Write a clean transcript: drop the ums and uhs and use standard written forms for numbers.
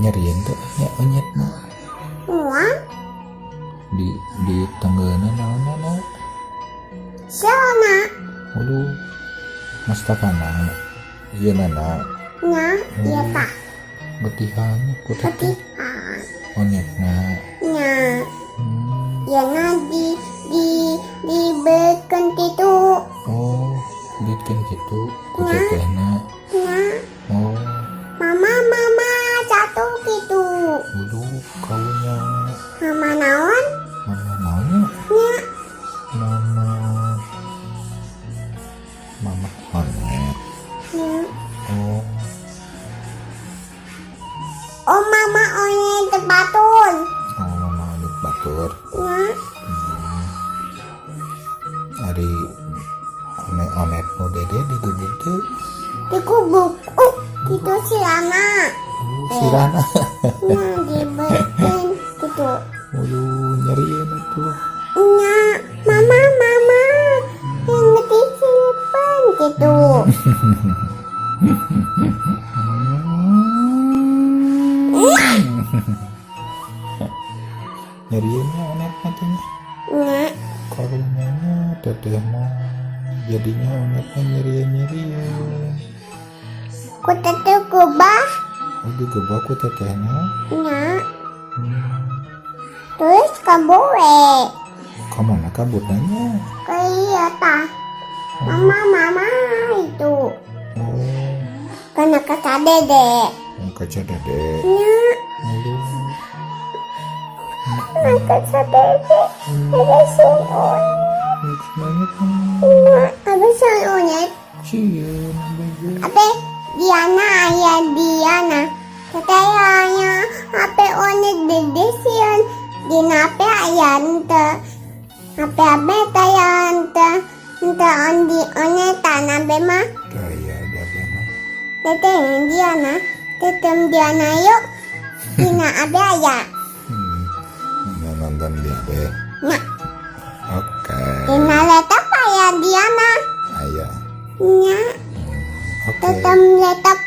Nyerieun teu nya onyetna? Moal. Di tenggeuna naonna? Siona. Waduh. Mastapana. Ieu nana. Nya, ieu tah. Getihan ku teteh. Getihan. Onyetna. Nya. Yeuna di dibeukeun kitu. Oh, dibeukeun kitu ku Nya. Tetehna. Nya. Oh. Mama, mama jatuh gitu. Waduh, karunya. Mama naon? Mama naonnya? Nya. Mama Mama Onet. Nya. Oh. Oh, mama onet batur. Oh, Mama Onet batur. Nya. Ari onet onet nu dede digebuk teu? Digebuk. Oh, gitu sirahna. Oh, sirahna. Nya, dibeukeun gitu. Waduh, nyerieun atuh. Nya, mama, mama. Yang disimpan gitu. Nyerieun nya onet teh nya. Nya. Karunya nya teteh mah jadinya onetnya nyerieun-nyerieun. Ku teteh gebah. Oh, digebah ku tetehna. Nya. Terus kabur we. Kamana kaburna nya? Ke iya tah. Mama, mama itu. Oh. Kena kaca dede. Oh, kaca dede. Nya. Aduh. Kena kaca dede. Ada sieun onet. Banget. Nya, ada sieun onet. Sieun bege. Abe Diana aya Diana. Teteh aya HP onet dede sieun. Dina HP aya henteu. HP abe taya henteu. Henteu ondi onetan abe mah. Daya abe mah. Teteh Diana. Teteh Diana yuk. Dina abe aya. Mau nonton di abe. Nya. Oke. Dina laptop aya Diana. Aya. Nya. Oke. Teteh laptop.